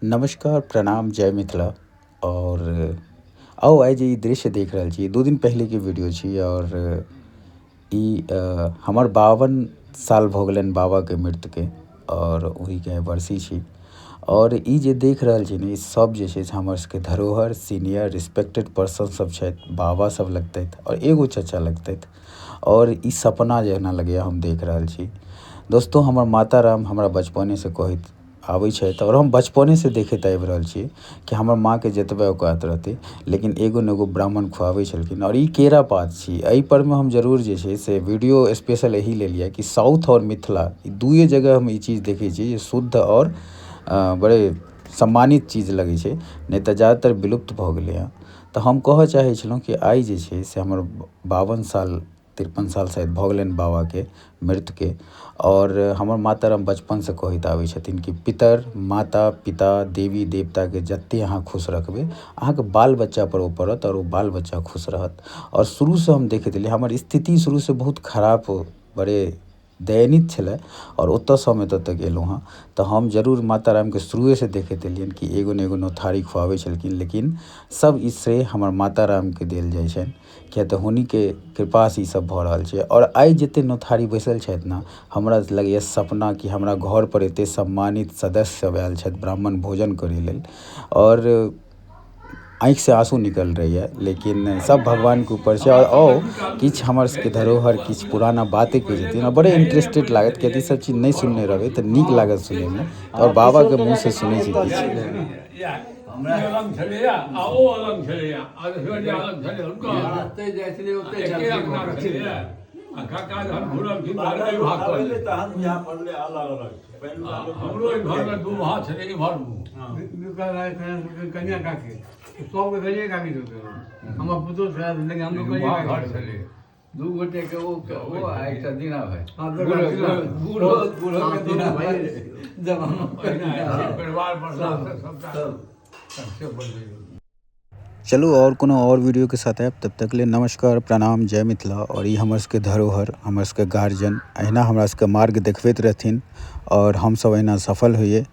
नमस्कार, प्रणाम, जय मिथिला। और आउ आइ जे ई दृश्य देख रहल छी, 2 दिन पहिलेके वीडियो छी और ई हमर 52 साल भऽ गेलनि बाबाके मृत्युके और ओहिके बरसी छी। और ई जे देख रहल छी ने, ई सब जे छै से हमर सबके धरोहर, सीनियर, रिस्पेक्टेड पर्सन सब छथि, बाबा सब लगतथि और एगो चचा लगतथि और ई सपना जेना लगैया हम देख रहल छी। दोस्तों, हमर माता राम हमरा बचपने से कहैत आबै छथि और हम बचपने से देखैत आबि रहल छी कि हमर माँ के जतबे औकात रहतै, लेकिन एगो ने एगो ब्राह्मण खुआबै छलखिन। और ई केरा पात छी। एहि पर मे हम जरूर जे छै से वीडियो स्पेशल एही लेल ये कि साउथ और मिथिला, ई दुए जगह हम ई चीज देखै छी जे शुद्ध और बड़े सम्मानित चीज लगै छै, नहि तऽ ज्यादातर विलुप्त भऽ गेलै हँ। तऽ हम कहऽ चाहै छलहुँ कि आइ जे छै से हमर 52 साल, 53 साल शायद भऽ गेलनि बाबाके मृत्युके और हमर माता राम बचपनसँ कहैत आबै छथिन कि पितर, माता पिता, देवी देवताके जते अहाँ खुश रखबै, अहाँके बाल बच्चा पर ओ पड़त और ओ बाल बच्चा खुश रहत। और शुरूसँ हम देखैत एलियै, हमर स्थिति शुरूसँ बहुत खराब, बड़े दयनीय छलै और ओतऽसँ हम एतऽ तक एलहुँ हँ। तऽ हम जरूर माता रामके शुरुएसँ देखैत एलियनि कि एगो ने एगो नोथारी खुआबै छलखिन, लेकिन सब ई श्रेय हमर माता रामके देल जाइ छनि, किया तऽ हुनके कृपासँ ई सब भऽ रहल छै। आओर आइ जते नोथारी बैसल छथि ने, हमरा लगैए सपना कि हमरा घरपर एते सम्मानित सदस्य सब आयल छथि ब्राह्मण भोजन करै लेल और आँखिसँ आँसू निकल रहैए, लेकिन सब भगवानके ऊपर छै। आओर आउ, किछु हमर सबके धरोहर, किछु पुराना बाते कहै छथिन आओर बड़े इंटरेस्टेड लागत, कियाकि ई सब चीज नहि सुनने रहबै तऽ नीक लागत सुनैमे। आओर बाबाके मुँहसँ सुनै छी किछु। हमरा अलग छलैया आ ओ अलग छलैया आ ऐश्वर्या अलग छलै हुनकर। जतै जाइ छलै ओतै। एके अंगना छलैया आ काका जहन घुरलखिन तहन एहि भाग कऽ एलै लेलखिन। तहन बुझा पड़लै अलग अलग पहिलुका आ लोक। हमरो एहि घरमे दू भाग छलै, इम्हर कनिया काकी सबके कनिया काकी देलकै। हमर पुतोह छलै, लेकिन हमरो दू कनिया भाग घर काकी छलै। दू गोटे के ओ ओ आ एकटा दीना भाई। हँ, बूढ़ो बूढ़ो के दीना भाई जमाना। पहिने परिवार बढ़ला सबटा से बनलै। चलू, और कोनो और वीडियो के साथ आयब, तब तक लिए नमस्कार, प्रणाम, जय मिथिला। और ई हमर सबके धरोहर, हमर सबके गार्जियन, अहिना हमरा सबके मार्ग देखबैत रहथिन और हमसब अहिना सफल होइए।